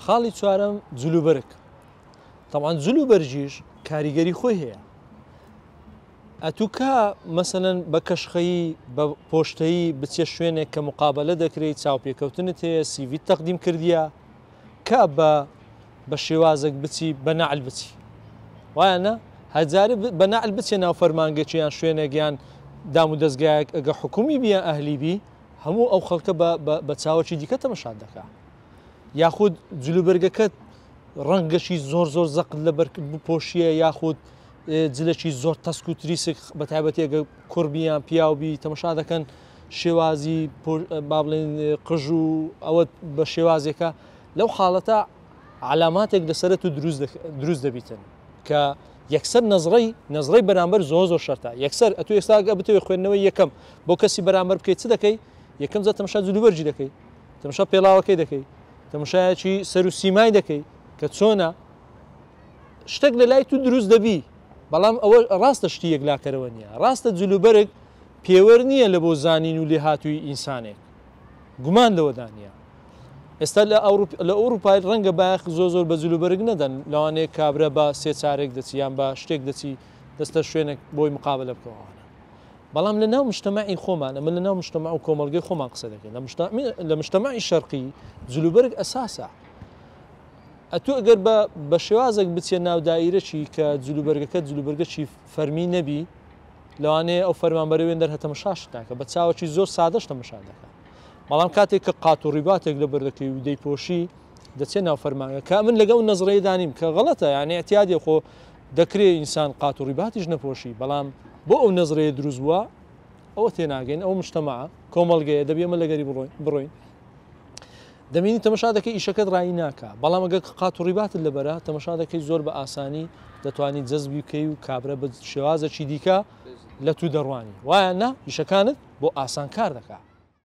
خاڵی چوارەم جلوبەرگ، تەبعەن جلوبەرگیش کاریگەری خۆی هەیە. ئەتوو کا مەسەلەن بە کەشخەیی بە پۆشتەیی بچێ شوێنێک کە مقابەلە دەکرێی چاوپێکەوتنت هەیە سیڤیت تەقدیم کردیە کا بە بە شێوازێک بچی بە نەعل بچی وایە نا هەجارێ بە نەعل بچێ ناو فەرمانگەکی یان شوێنێک یان دام و دەزگایەک ئەگە حکومی بی یان ئەهلی بی هەموو ئەو خەڵکە بە بە چاوەکی دیکە تەمەشات دەکا یاخود جلوبەرگەکەت ڕەنگەکی زۆر زۆر زەقت لەبەر بپۆشیە یاخود جلەکی زۆر تەسک و تریسک بە تایبەتی ئەگە کوڕ بی یان پیاو بی تەمەشا دەکەن شێوازی با بڵێن قژ و ئەوە بە شێوازێکە لەو حاڵەتە علاماتێک لەسەرت و دروست دەبیتن کە یەکسەر نەزڕەی نەزڕەی بەرامبەر زۆر زۆر شەرتە یەکسەر ئەتو ئێستا ئەگە بتەوێت خوێندنەوەی یەکەم بۆ کەسی بەرامبەر بکەیت چ دەکەی یەکەم جار تەمەشا جلوبەرگی دەکەی تەمەشا پێڵاوەکەی دەکەی تەمەشایەکی سەر و سیمای دەکەی کە چۆنە شتێک لە لای تو دروست دەبی بەڵام ئەوە ڕاستە شتی یەکلاکەرەوە نییە ڕاستە جلوبەرگ پێوەر نییە لە بۆ زانین و لێهاتووی ئینسانێک گومان لەوەدا نییە ئێستا لە ئەوروپ لە ئەوروپای ڕەنگە بایەخ زۆر زۆر بە جلوبەرگ نەدەن لەوانەیە کابرا بە سێ چارێک دەچی یان بە شتێک دەچی دەستە شوێنێک بۆی مقابلە بکەوانە بەڵام لە ناو مجتەمەعی خۆمان ئەمە لە ناو مجتەمەع و کۆمەڵگەی خۆمان قسە دەکەین لە مجتەمەع لە مجتەمەعی شەرقی جلوبەرگ ئەساسە ئەتوو ئەگەر بە بە شێوازێک بچیە ناو دائیرەکی کە جلوبەرگەکەت جلوبەرگەکی فەرمی نەبی لەوانەیە ئەو فەرمانبەرە وێن دەر هەتەمەشاشت ناکە بە چاوەکی زۆر سادەش تەمەشا دەکات بەڵام کاتێک کە قات و ڕیباتێک لەبەر دەکەی و دەیپۆشی دەچێت ناو فەرمانگە کە من لەگەڵ نەزڕەیە دانیم کە غەڵەتە یعنی اعتیادی خۆ دەکرێ ئینسان قات و ڕیباتیش نەپۆشی بەڵام بۆ ئەو نەزرەیە دروست بووە ئەوە تێناگەین ئەو مجتەمەعە کۆمەڵگەیە دەبێ ئەمە لەگەری بڕۆین دەبینی تەمەشا دەکەی ئیشەکەت ڕایی ناکا بەڵام ئەگەر قات و ڕیباتت لەبەرە تەمەشا دەکەی زۆر بە ئاسانی دەتوانی جەزبی بکەی و کابرا بە شێوازێکی دیکە لە تو دەڕوانی وایە نا ئیشەکانت بۆ ئاسان کار دەکا.